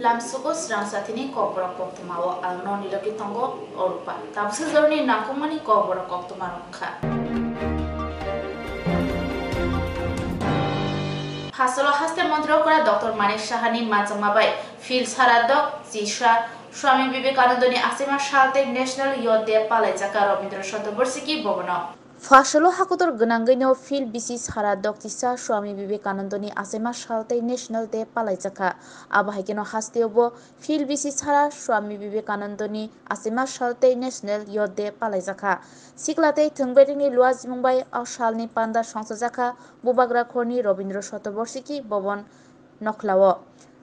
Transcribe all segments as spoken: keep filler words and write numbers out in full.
Tamsugo srang sathini kokborok koktwmao ang noni logi tongo Orupa. Tabuksa joroni nangkukmani kokborok koktwma rok kha. Phasalo haste montri okra Doctor Manik Sahani manjakma bai Phil Saradok Chisra Swami Vivekanandani asima saltei National Youth Day palaijaka Rabindra Shatobarshiki Bhavan o. Phasalo hakotor gwnangwino Phil bisi Saradok Chisra Swami Vivekanandani asima saltei National Day palaijakha. Abo haikheno hasteobo Phil bisi Sara Swami Vivekanandani asima saltei National Youth Day palaijakha. Sikla tei thwngberengni luajimung bai o salni panda songchajakha Bubagra khorni Rabindra Shatobarshiki Bhavan Nokhlao.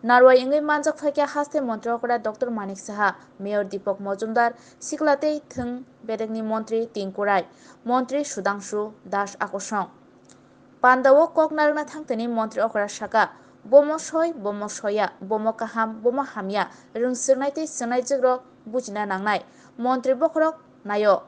Narwai wngwi manjak phaikha haste montri okra Doctor Manik Saha, Mayor Deepak Majumdar, sikla tei thwngberengni montri Tinku Rai, montri Sudhangshu Das Akosong. Pandao kok narwkna thangtini montri okra saka, bomo soi, bomo soya, bomo kaham, bomo hamya, rwng swrwngnai tei swrwngnaijwkrok bujina nangnai. Montri bokhorok naio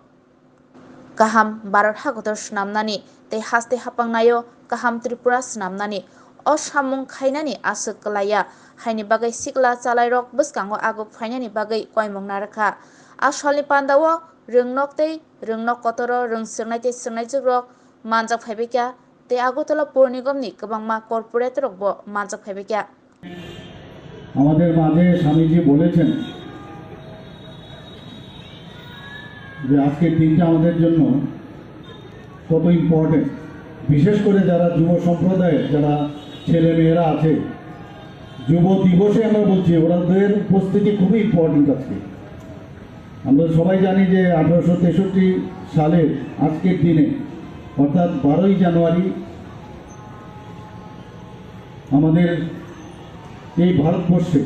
kaham Bharat hakotor swnamnani tei haste hapang naio kaham Tripura swnamnani. O samung khainani aswk kwlaiya, haini bagwi sikla chalairok bwskango aguk phainani bagwi koimung narwkha. A salni pandao rwngnok tei rwngnok kotoro rwng swrwngnai tei swrwngnaijwkrok manjak phaibaikha tei Agartala Pur Nigam ni kwbangma corporate rokbo manjak phaibaikha. আমাদের মাঝে স্বামীজি বলেছেন যে আজকের দিনটা আমাদের জন্য কত ইম্পর্টেন্ট, বিশেষ করে যারা যুব সম্প্রদায়ের যারা ছেলে মেয়েরা আছে, যুব দিবসে আমরা বলছি, ওদের উপস্থিতি খুবই ইম্পর্টেন্ট আজকে। আমরা সবাই জানি যে আঠারোশো তেষট্টি সালের আজকের দিনে, অর্থাৎ বারোই জানুয়ারি, আমাদের এই ভারতবর্ষে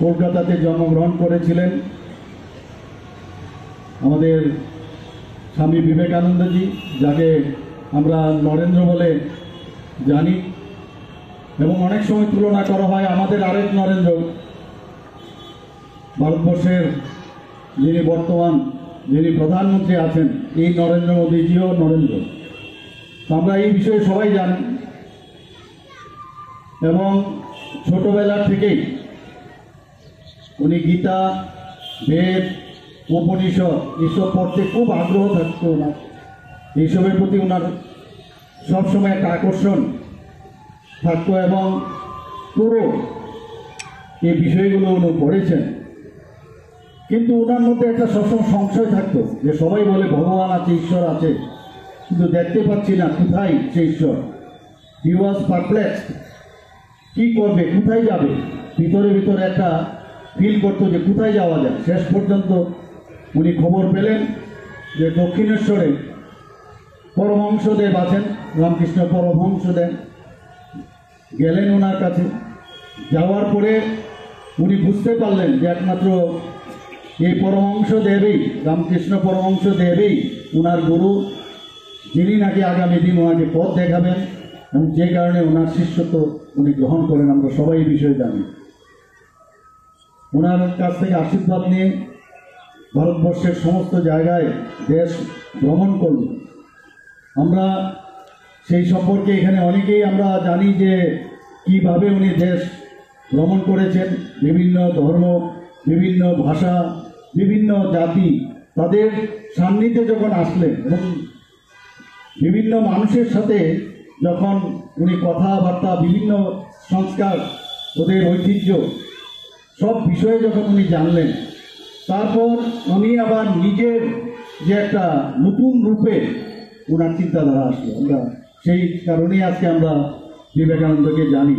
কলকাতাতে জন্মগ্রহণ করেছিলেন আমাদের স্বামী বিবেকানন্দজি, যাকে আমরা নরেন্দ্র বলে জানি এবং অনেক সময় তুলনা করা হয় আমাদের আরেক নরেন্দ্র, ভারতবর্ষের যিনি বর্তমান, যিনি প্রধানমন্ত্রী আছেন, এই নরেন্দ্র মোদীজিও নরেন্দ্র। তো আমরা এই বিষয়ে সবাই জানি এবং ছোটবেলা থেকেই উনি গীতা, বেদ, উপনিষদ এসব পড়তে খুব আগ্রহ থাকতো ওনার। এইসবের প্রতি ওনার সবসময় একটা আকর্ষণ থাকতো এবং পুরো এই বিষয়গুলো উনি পড়েছেন। কিন্তু ওনার মধ্যে একটা সবসময় সংশয় থাকতো যে সবাই বলে ভগবান আছে, ঈশ্বর আছে, কিন্তু দেখতে পাচ্ছি না কোথায় সে ঈশ্বর। He was perplexed, কি করবে, কোথায় যাবে? ভিতরে ভিতরে একটা ফিল করতো যে কোথায় যাওয়া যায়। শেষ পর্যন্ত উনি খবর পেলেন যে দক্ষিণেশ্বরে পরমহংসদেব আছেন, রামকৃষ্ণ পরমহংসদেব। গেলেন ওনার কাছে। যাওয়ার পরে উনি বুঝতে পারলেন যে একমাত্র এই পরমহংসদেবই, রামকৃষ্ণ পরমহংসদেবই ওনার গুরু, যিনি নাকি আগামী দিন ওনাকে পথ দেখাবেন এবং যে কারণে ওনার শিষ্যত্ব উনি গ্রহণ করেন, আমরা সবাই এই বিষয়ে জানি। ওনার কাছ থেকে আশীর্বাদ নিয়ে ভারতবর্ষের সমস্ত জায়গায় দেশ ভ্রমণ করলেন। আমরা সেই সম্পর্কে এখানে অনেকেই আমরা জানি যে কিভাবে উনি দেশ ভ্রমণ করেছেন, বিভিন্ন ধর্ম, বিভিন্ন ভাষা, বিভিন্ন জাতি, তাদের সান্নিধ্যে যখন আসলেন এবং বিভিন্ন মানুষের সাথে যখন উনি কথাবার্তা, বিভিন্ন সংস্কার, ওদের ঐতিহ্য, সব বিষয়ে যখন উনি জানলেন, তারপর উনি আবার নিজের যে একটা নতুন রূপে ওনার চিন্তাধারা আসলো। আমরা সেই কারণেই আজকে আমরা বিবেকানন্দকে জানি।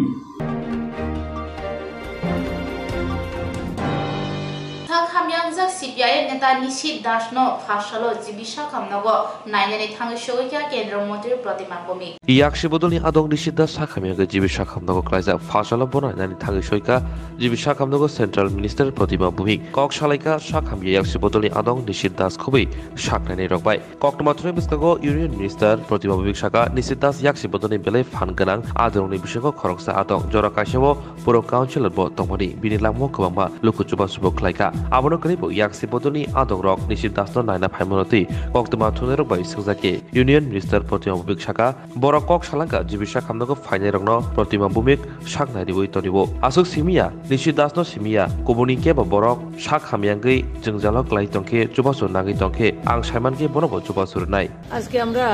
Sak hamyangjak C P I M neta Nishit Das no phasalo G B Sakham nogo nainani thangwi sogwi kha Kendra Montri Pratima Bhumik. Yaksi bodolni adong Nishit Das sak hamyagwi G B Sakham nogo klaijak phasalo bo nainani thangwi sogwi kha G B Sakham nogo Central Minister Pratima Bhumik. Kok salaikha sak hamya yaksi bodolni adong Nishit Das khubui sak nainai rok bai. Koktwma thwngwi bwskango Union Minister Pratima Bhumik saka, Nishit Das yaksi bodolni belai phan gwnang adorokni bisingo khoroksa adong. Jora kaisao puro councillor bo tongmani, bini langmao kwbangma luku chubachu bo khlaikha. Abono Kwrwi bo yaksi bodolni adongrok Nishit Dasno naina phaimano twi koktwma thwngnairok bai swngjak khe Union Minister Protima Bhumik sakha, borok kok salangkha G B sak hamnago phainairokno Protima Bhumik sak nairiwi tonio. Aswk simiya, Nishit Dasno simiya, kubuni kebo borok sak hamyangwi jwngjalo klai tongkhe, chubachu nangwi tongkhe, ang saimankhe bonobo chubachu rwnai. আজকে আমরা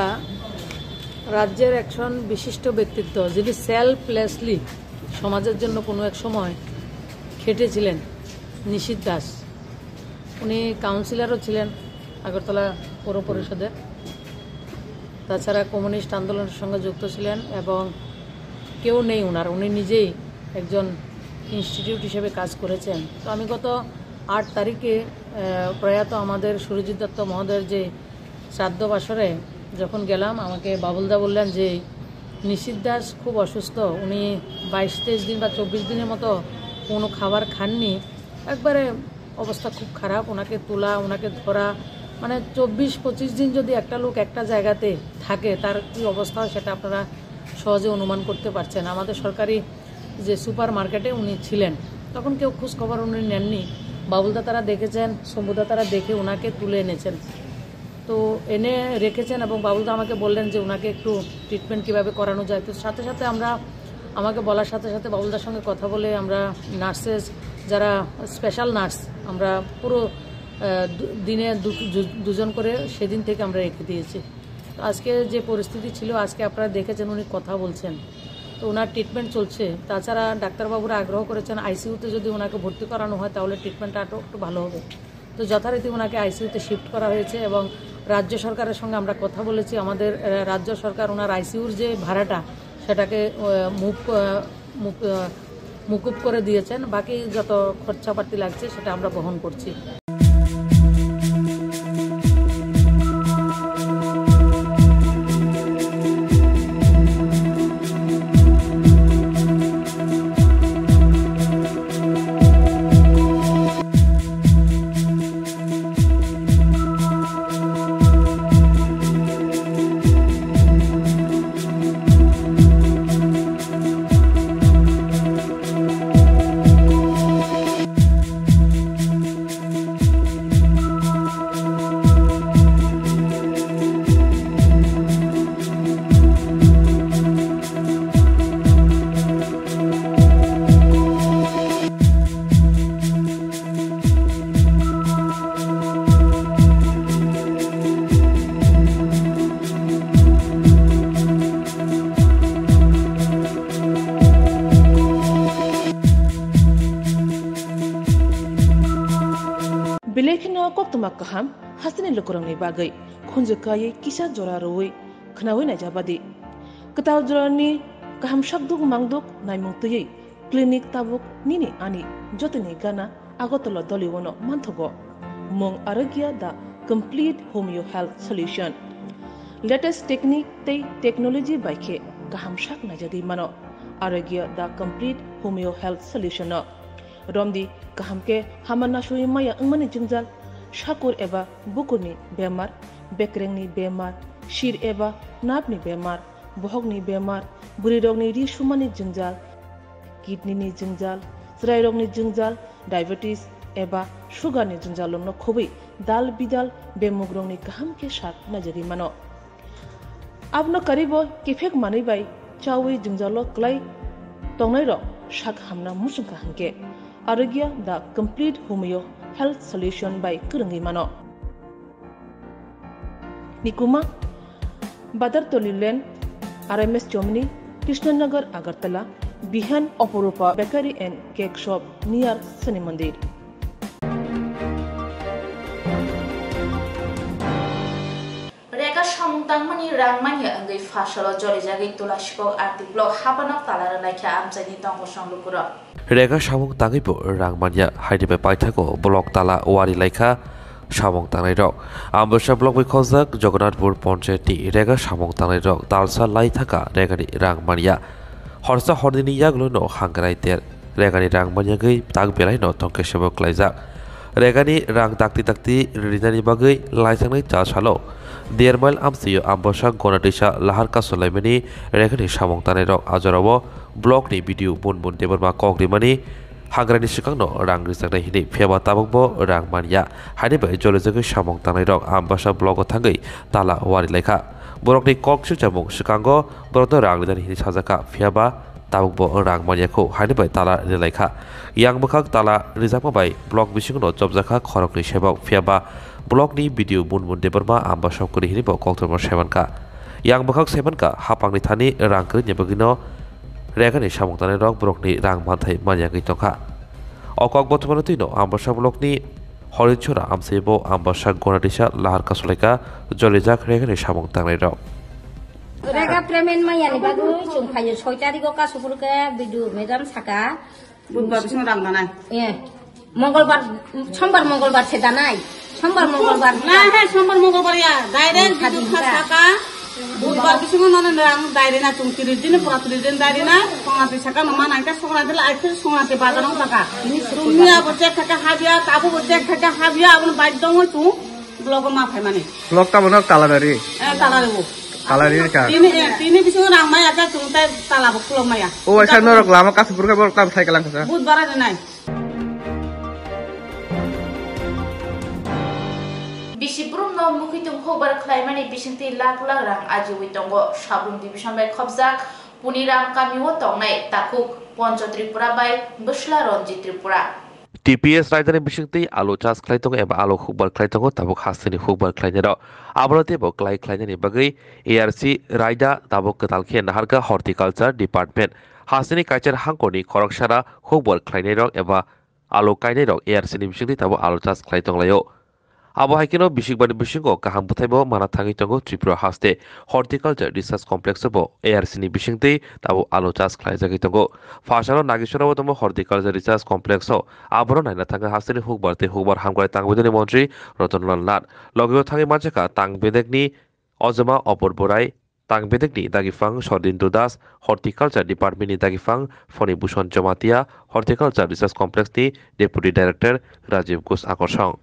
রাজ্যের একজন বিশিষ্ট ব্যক্তিত্ব, যিনি সেলফলেসলি সমাজের জন্য কোনো এক সময় খেটেছিলেন, নিশীথ দাস। উনি কাউন্সিলরও ছিলেন আগরতলা পৌর পরিষদে। তাছাড়া কমিউনিস্ট আন্দোলনের সঙ্গে যুক্ত ছিলেন এবং কেউ নেই ওনার, উনি নিজেই একজন ইনস্টিটিউট হিসেবে কাজ করেছেন। তো আমি গত আট তারিখে, আহ, প্রয়াত আমাদের সুরজিৎ দত্ত মহোদয়ের যে শ্রাদ্ধ বাসরে যখন গেলাম, আমাকে বাবুলদা বললেন যে নিশীথ দাস খুব অসুস্থ, উনি বাইশ তেইশ দিন বা চব্বিশ দিনের মতো কোনো খাবার খাননি, একবারে অবস্থা খুব খারাপ। ওনাকে তোলা, ওনাকে ধরা, মানে চব্বিশ পঁচিশ দিন যদি একটা লোক একটা জায়গাতে থাকে, তার কি অবস্থা হয় সেটা আপনারা সহজে অনুমান করতে পারছেন। আমাদের সরকারি যে সুপার মার্কেটে উনি ছিলেন, তখন কেউ খোঁজ খবর উনি নেননি। বাবুলদা তারা দেখেছেন, শম্ভুদা তারা দেখে ওনাকে তুলে এনেছেন। তো এনে রেখেছেন এবং বাবুলদা আমাকে বললেন যে ওনাকে একটু ট্রিটমেন্ট কীভাবে করানো যায়। তো সাথে সাথে আমরা, আমাকে বলার সাথে সাথে বাবুলদার সঙ্গে কথা বলে আমরা নার্সেস, যারা স্পেশাল নার্স, আমরা পুরো, আহ, দু-, দিনে দু-, দু-, দুজন করে সেদিন থেকে আমরা রেখে দিয়েছি। তো আজকে যে পরিস্থিতি ছিল, আজকে আপনারা দেখেছেন উনি কথা বলছেন, তো ওনার ট্রিটমেন্ট চলছে। তাছাড়া ডাক্তারবাবুরা আগ্রহ করেছেন আইসিইউতে যদি ওনাকে ভর্তি করানো হয় তাহলে ট্রিটমেন্টটা আরও একটু ভালো হবে। তো যথারীতি ওনাকে আইসিইউতে শিফট করা হয়েছে এবং রাজ্য সরকারের সঙ্গে আমরা কথা বলেছি। আমাদের, আহ, রাজ্য সরকার ওনার আইসিইউর যে ভাড়াটা, সেটাকে, আহ, মুভ, আহ, মুভ, আহ, মুকুব করে দিয়েছেন। বাকি যত খরচাপাতি লাগছে সেটা আমরা বহন করছি। Belai kheno koktwma kaham hasteni lukurokni bagwi khunju kaiwi kisa jora rwui khwnaui naijabadi. Kwtal jorani kaham sakduk mangduk naimung twiwi clinic tabuk nini ani jotoni gana Agartala Dolio-no manthogo. Mung Arogya the complete homeo health solution. Latest technique tei technology bai khe kaham sak naijagwi mano Arogya the complete homeo health solution-no. Romdi kaham khe hama nasui maya wngmani jwngjal, sakur eba bukurni bemar, bekrengni bemar, sir eba nerve-ni bemar, bohokni bemar, bwrwirokni ri sumani jwngjal, kidney-ni jwngjal, chwrairokni jwngjal, diabetes eba sugar-ni jwngjalrokno khobwi dal bidal bemugrokni kaham khe sak naijagwi mano. Abono karwibo kiphek manwi bai chaui jwngjalo klai tongnairok sak hamna muchungkha hwnkhe Arogya the complete homeo health solution bai kwrwngwi mano. Nikuma, Badartoli Lane, R M S Chomni, Krishnanagar, Agartala, Bihan, Oporupa Bakery and Cake Shop near Shani Mandir. Rega samung tangmani rang manya wngwi phasalo jolijagwi Tulasikok R D block habanok tala rwlaikha amchaini tongkosong lukurok. Rega samung tangwibo rang manya, haini bai paithago block tala wari laikha samung tangnairok. Ambasa block bai khojak Jagannathpur Panchayatni rega samung tangnairok talsa lai thangkha regani rang manya. Horsa hornini yagulono hangrai ter regani rang manyagwi tak belaino tongkhe sebo klaijak. Regani rang dakti dakti rinani bagwi laithangnai cha salo der mile amchio Ambasa Gonatisa lahar kasolaimani regani samung tangnairok ajorao blockni B D O Bunbun Debbarma kok rimani Hagrani swkangno rang rijaknai hwnwi, phiyaba tabukbo rang manya. Haini bai jolijagwi samung tangnairok Ambasa blogo thangwi tala warilaikha. Borokni kok swngcharmung swkango borokno rang rijani hwnwi sajakha, phiyaba tabukbo rang manyakho, haini bai tala rilaikha. Yang bwkhak tala rijakma bai blok bisingno chopjakha khoroknwi sebok, phiyaba blokni B D O Munmun Debbarma Ambasa kwrwi hwnwibo koktwma saimankha. Yang bwkhak saimankha, hapangni thani rang kwrwini bagwino regani samung tangnairok borokni rang manthai manyagwi tongkha. O kok bothomani twino Ambasa blokni Horinchora amchaibo Ambasa Gonatisa lahar kasulaikha jolijak regani samung tangnairok. Rega payment mayani bagwi chwng phaio soi tarikgo kasu phuru khe B D O madam saka. Budbar bising rang danai. Eh, Mongolbar, Sombar Mongolbar se danai. Sombar Mongolbar. Na he, Sombar Mongolbar ya. Direct. Khadi biduk kha saka. Budbar bisingo nono rang dairi na, chwng tris din, pura tris din dairi na. Songrati saka no manai kha, Songrati la aithu, Songrati bazar no saka. Chwng ni abo check thaka habya, tabo bo check thaka habya, aboni baidong chwng. Blogo ma phaimani. Blog tamo nok taladari. Eh, talari bo. Taladari ka. Tini, eh, tini bisingo rang maya kha, chwng tai tala bo khulok maya. O, aisa norok lama kasupur khe borok tam sai kalang kha. Budbar rinai. Bisi brumno mukhuitung hukbar khlaimani bisingtwi lakh lakh rang ajiwi tongo. Sabrum division bai khopjak Puniram kamio tongnai takhuk Poncho Tripura bai Bwsla Ranjit Tripura. T P S raidani bisingtwi alu chas khlai tongo eba alu hukbar khlai tongo, tabuk hasteni hukbar khlainairok. Abono teibo klai khlainani bagwi A R C raida tabuk kwtal khe naharkha Horticulture Department. Hasteni kaichar hangkorni khoroksara hukbar khlainairok eba alu kainairok A R C ni bisingtwi tabuk alu chas khlai tonglaio. Abo hai kheno bisikbani bisingo kaham bwthaibo mana thangwi tongo Tripura haste. Horticulture Research Complex o bo A R C ni bisingtwi tabuk alu chas khlaijagwi tongo. Phasano Nagisora o tongo Horticulture Research Complex o. Abono naina thangkha hasteni hukbar tei hukbar hamkrai tangbidini montri Ratan Lal Nath. Logeo thangwi manjakha tangbidekni ojoma Opor Borai, tangbidekni dagifang Sordin Dudas, Horticulture Department ni dagifang Foni Bhushon Jamatia, Horticulture Research Complex ni Deputy Director Rajiv Ghosh Akorsong.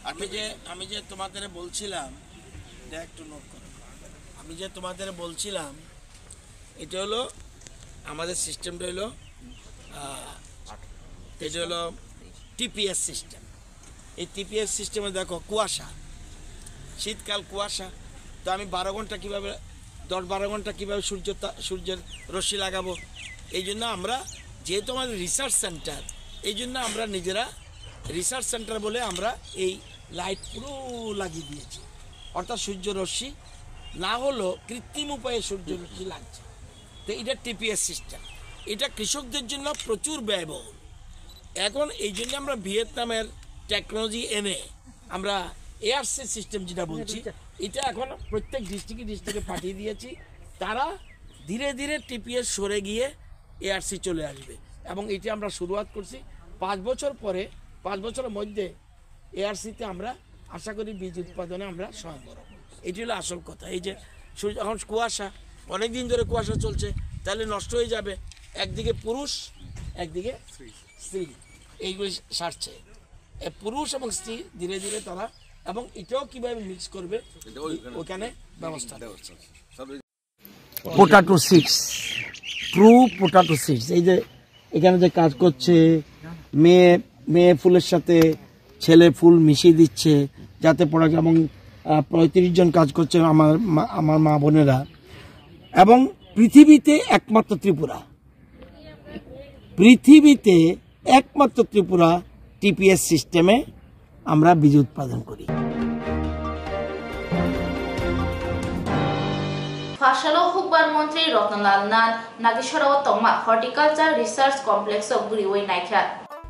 আমি যে, আমি যে তোমাদের বলছিলাম, এটা একটু নোট করো। আমি যে তোমাদের বলছিলাম, এটা হলো আমাদের সিস্টেমটা হলো, আহ, এটা হলো টিপিএস সিস্টেম। এই টিপিএস সিস্টেমে দেখো কুয়াশা, শীতকাল কুয়াশা, তো আমি বারো ঘন্টা কীভাবে, দশ বারো ঘন্টা কীভাবে সূর্য তা-, সূর্যের রশ্মি লাগাবো? এই জন্য আমরা, যেহেতু আমাদের রিসার্চ সেন্টার, এই জন্য আমরা নিজেরা রিসার্চ সেন্টার বলে আমরা এই লাইট পুরো লাগিয়ে দিয়েছি। অর্থাৎ সূর্য রশ্মি না হলেও কৃত্রিম উপায়ে সূর্য রশ্মি লাগছে। তো এটা টিপিএস সিস্টেম, এটা কৃষকদের জন্য প্রচুর ব্যয়বহুল। এখন এই জন্য আমরা ভিয়েতনামের টেকনোলজি এনে আমরা এআরসি সিস্টেম যেটা বলছি, এটা এখন প্রত্যেক ডিস্ট্রিক্টে ডিস্ট্রিক্টে পাঠিয়ে দিয়েছি। তারা ধীরে ধীরে টিপিএস সরে গিয়ে এআরসি চলে আসবে এবং এটা আমরা শুরুয়াত করছি। পাঁচ বছর পরে, পাঁচ বছরের মধ্যে এআরসিতে আমরা আশা করি বীজ উৎপাদনে আমরা স্বয়ংবর হব। এটি হলো আসল কথা। এই যে সূর্য, এখন কুয়াশা, অনেক দিন ধরে কুয়াশা চলছে, তাহলে নষ্ট হয়ে যাবে। একদিকে পুরুষ, একদিকে স্ত্রী, এইগুলি সারছে। এ, পুরুষ এবং স্ত্রী ধীরে ধীরে তারা, এবং এটাও কিভাবে মিক্স করবে, ওখানে ব্যবস্থা নেই। Potato seeds, true potato seeds. এই যে এখানে যে কাজ করছে, মেয়ে, মেয়ে ফুলের সাথে ছেলে ফুল মিশিয়ে দিচ্ছে, যাতে পড়া, এবং, আহ, পঁয়ত্রিশ জন কাজ করছে আমার মা, আমার মা বোনেরা। এবং পৃথিবীতে একমাত্র ত্রিপুরা, পৃথিবীতে একমাত্র ত্রিপুরা টিপিএস সিস্টেমে আমরা বীজ উৎপাদন করি। Phasalo hukbar montri Ratan Lal Nath Nagisora o tongma Horticulture Research Complex o guriwi naikha.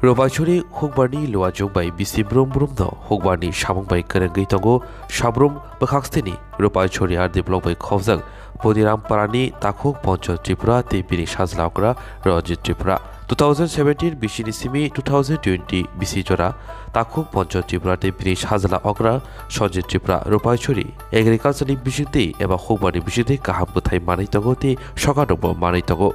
Robaisori hukbarni luajung bai bisi brum brum no hukbarni samung bai kwrwngwi tongo. Sabrum bwkhaksteni Robaisori R D block bai khobjak Boniram Parani takhuk Poncho Tripura tei bini sajla okra Ranjit Tripura. Two thousand seventeen bisini simi two thousand twenty bisi jora takhuk Poncho Tripura tei bini sajla okra Sanjit Tripura Ropaisori agriculture ni bisingtwi eba hukbar ni bisingtwi kaham bwthai manwi tongo tei sokanrokbo manwi tongo.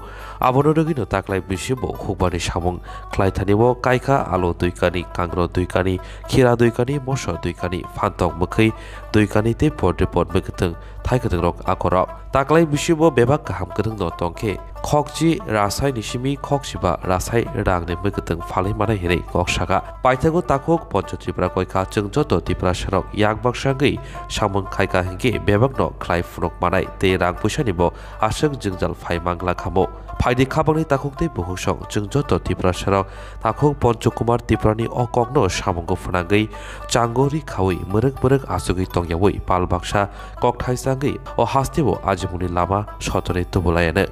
Abono rwgwino taklai bisingo hukbar ni samung khlai thani o kaikha alu dui kani, kangro dui kani, khira dui kani, mosor dui kani, phantok mwkhwi dui kani tei podre pod mwkhwtwng Hai kwtwng rok akorok taklai bisingo bebak kaham kwrwng no tongkhe khokchi rasai ni simi khokchiba rasai rang ni mwkutwng phalwi manai hinwi kok saka. Paithago takhuk Poncho Tripura koikha chwng joto Tiprasa rok yak baksa wngwi samung khaika hinkhe bebak no khlai phunuk manai tei rang puisa ni bo aswk jwngjal phai mangla khamu. Phaidi khabangni takhuk tei bukhuk song chwng joto Tiprasa rok takhuk Poncho Kumar Tripura ni o kok no samungo phwnangwi chango ri khawi mwrwk mwrwk achugwi tongyawi pal baksa kokthai changwi o hasteo ajimungni lama sotore tubulaiano.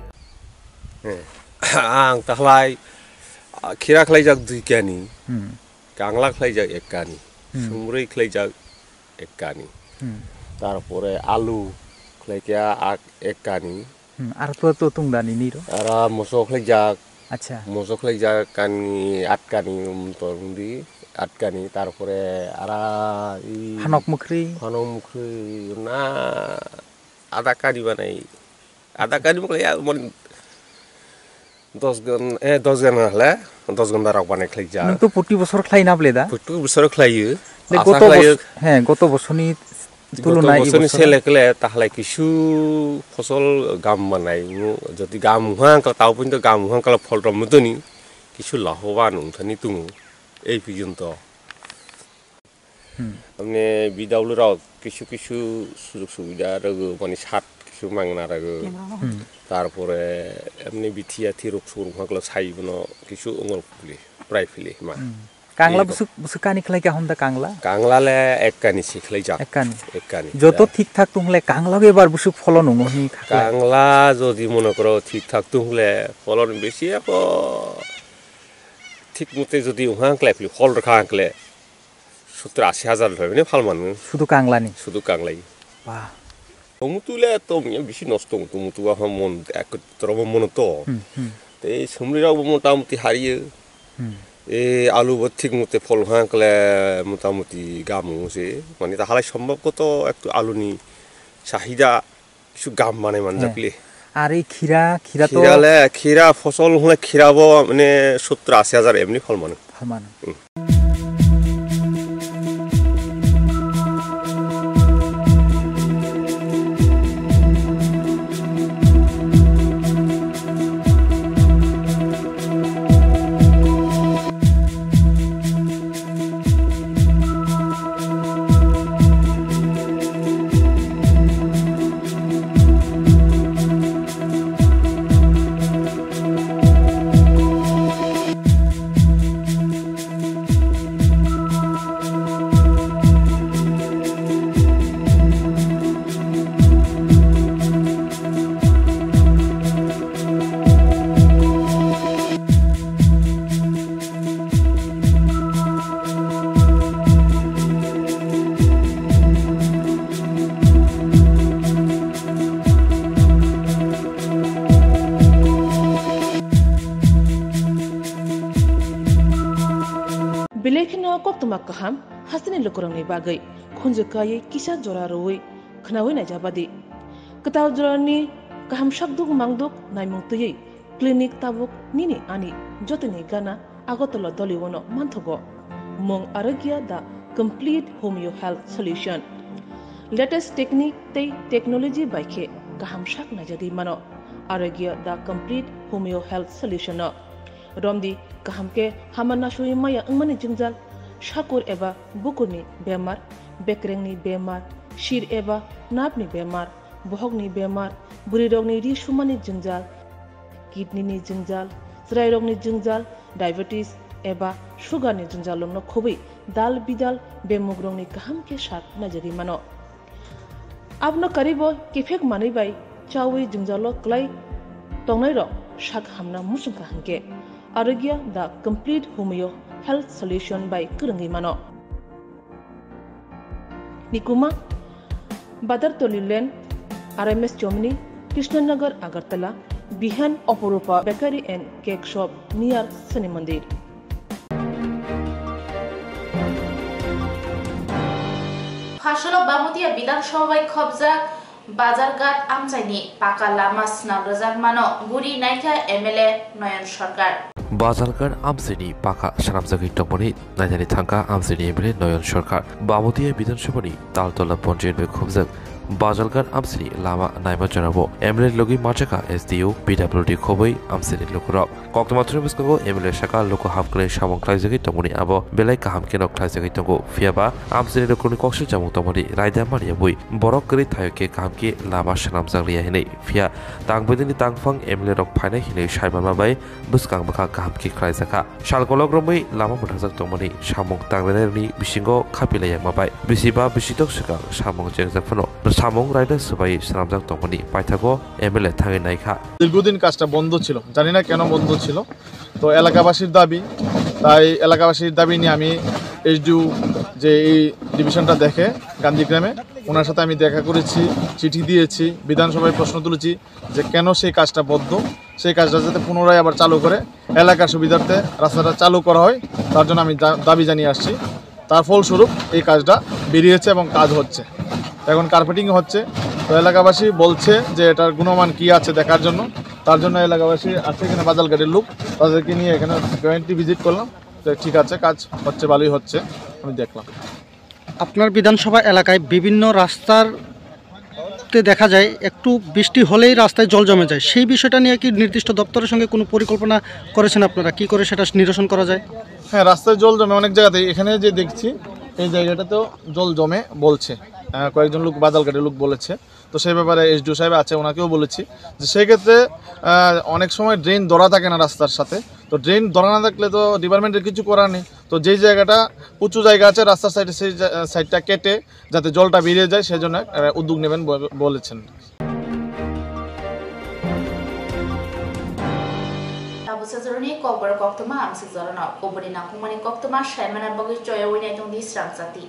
Ang tahlai khira khlaijak dui kani, Hmm. kangla khlaijak ek kani, Hmm. sumrwi khlaijak ek kani. Hmm. Tarpore alu khlaikya ak ek kani. Hmm. Ar to to tungda nini ro? Ara moso khlaijak. Acha. Moso khlaijak kani at kani, um, to undi at kani. Tarpore ara i Hanok mukhri? Hanok mukhri na ada kani banai. Ada kani mo khlai ya, mon dos gan, eh, dos gan hale, dos gan darok banai khlaijak. Nung to puti bosor khlai na ble da? Puti bosor khlaiyo. Le Asa goto khlaiyo. Bos-, he, goto bosorni Goto tulona i bosor ni bosor. Selekle tahlai kisu fosol gam manai. Jodi gam hang kala tau pun to gam hang kala phol rom mutoni kisu lahoban ungthani tungu. Ei pijun to. Hmm. Amne bidawlu rok kisu kisu sujug subida rogo, mani sat kisu mangna rogo. Hmm. Tarpore amne bithiya thiruk surung haklo sai bono kisu ongol puli, prai pili ma. Hmm. Kangla Ei busuk, busuk kani khlai ka honda kangla? Kangla le ek kani si khlai jak. Ek kani? Ek kani. Joto Ya. Thik thak tung le kangla be bar busuk pholon wngo hi kha khlai? Kangla jodi mone koro thik thak tung le pholon besi ako thik mute jodi wngkha khlai phli phol rwkha khle. Sottor ashi hajar rwphai mani phal mano. Sudu kanglani? Sudu kanglai. Ba. Tomutu le tongya bisi nosto tong, tomutu wa mon ek torobo mono to. Hmm, hmm. Tei somri rok bo motamuti hariyo. Hmm. E alu bo thik mote phol ha kle motamuti gamu se. Mani ta halai sombhob ko to ektu alu ni sahida Kisu gam manai manjak He. Li. Ar ei khira, khira to Khira le, khira fosol hwnle khira bo mane sottor ashi hajar emni phal mano. Phal mano. Hmm. Belai kheno koktwma kaham hasteni lukurokni bagwi khunju kaiwi kisa jora rwui khwnaui naijabadi. Kwtal jorani kaham sakduk mangduk naimung twiwi clinic tabuk nini ani jotoni gana Agartala Doliwono manthogo. Mung Arogya the Complete Homeo Health Solution. Latest technique tei technology bai khe kaham sak naijagwi mano. Arogya the Complete Homeo Health Solution no. Romdi kaham khe hama nasui maya wngmani jwngjal, sakur eba bukurni bemar, bekrengni bemar, sir eba nerve ni bemar, bohokni bemar, bwrwirokni ri sumani jwngjal, kidney ni jwngjal, chwrairokni jwngjal, diabetes eba sugar ni jwngjal rokno khobwi dal bidal bemugrokni kaham khe sak naijagwi mano. Abono karibo kiphek manwi bai chawi jwngjalo kwlai tongnairok sak hamna muchungkha hinkhe Arogya the Complete Homeo Health Solution bai kwrwngwi mano. Nikuma, Badartoli Lane, R M S Chomni, Krishnanagar, Agartala, Bihan, Oporupa Bakery and Cake Shop, near Shani Mandir. Phasolo Bamutia Bidhan Sabha bai khobjak Bazarghat amchaini paka lama swnam rwjakmano guri naikha M L A Noyon Sarkar. Bazarghat amchaini paka swnamjagwi tongmani nainani thangkha amchaini M L A Noyon Sarkar. Bamutia Bidhan Sabhani Taltola Ponchayat bai khobjak Bazalghat amsini lama naima jorao M L A logi machaka S D O, P W D khoboi amsini lukurok. Koktwma thwngni bwskango M L A saka luku hamkrai samung khlaijagwi tongmani abo belai kaham kheno khlaijagwi tongo. Phiyaba amsini lukurokni koksai chamung tongmani raida mani abui borok kwrwi thaio khe kaham khe lama swnamjak liya hinwi. Phiya tang bwdini tangphang M L A rok phainai hinwi saimanma bai bwskang bwkha kaham khe khlaijakha. Sal kolok romwi lama mwthajak tongmani samung tanglainairokni bisingo khapilai yakma bai bisi ba bisi tok swkang samung chengjak phano samung raida swbai swnamjak tongmani paithago M L A thangwi naikha. দীর্ঘদিন কাজটা বন্ধ ছিল, জানি না কেন বন্ধ ছিল। তো এলাকাবাসীর দাবি, তাই এলাকাবাসীর দাবি নিয়ে আমি এসডিও যে এই ডিভিশনটা দেখে গান্ধীগ্রামে, ওনার সাথে আমি দেখা করেছি, চিঠি দিয়েছি, বিধানসভায় প্রশ্ন তুলেছি যে কেন সেই কাজটা বন্ধ। সেই কাজটা যাতে পুনরায় আবার চালু করে এলাকার সুবিধার্থে রাস্তাটা চালু করা হয়, তার জন্য আমি দা-, দাবি জানিয়ে আসছি। তার ফলস্বরূপ এই কাজটা বেরিয়েছে এবং কাজ হচ্ছে। এখন কার্পেটিং হচ্ছে, তো এলাকাবাসী বলছে যে এটার গুণমান কি আছে দেখার জন্য। তার জন্য এলাকাবাসী আছে এখানে বাজালঘাটের লোক, তাদেরকে নিয়ে এখানে জয়েন্টলি ভিজিট করলাম। তো ঠিক আছে, কাজ হচ্ছে, ভালোই হচ্ছে, আমি দেখলাম। আপনার বিধানসভা এলাকায় বিভিন্ন রাস্তার তে দেখা যায় একটু বৃষ্টি হলেই রাস্তায় জল জমে যায়, সেই বিষয়টা নিয়ে কি নির্দিষ্ট দপ্তরের সঙ্গে কোনো পরিকল্পনা করেছেন আপনারা, কি করে সেটা নিরসন করা যায়? হ্যাঁ, রাস্তায় জল জমে অনেক জায়গাতেই। এখানে যে দেখছি, এই জায়গাটাতেও জল জমে বলছে, আহ, কয়েকজন লোক, বাজালঘাটের লোক বলেছে। তো সেই ব্যাপারে এসডিও সাহেব আছে, ওনাকেও বলেছি যে সেই ক্ষেত্রে, আহ, অনেক সময় ড্রেন ধরা থাকে না রাস্তার সাথে। তো ড্রেন ধরা না থাকলে তো ডিপার্টমেন্টের কিছু করার নেই। তো যেই জায়গাটা উঁচু জায়গা আছে রাস্তার সাইডে, সেই জা-, সাইডটা কেটে যাতে জলটা বেরিয়ে যায়, সেজন্য, আহ, উদ্যোগ নেবেন বল-, বলেছেন। Tabuk sajoroni kokborok koktwma amsuk jorano, kubuni nangkukmani koktwma saimana bagwi choyawi naitongdi srangchati.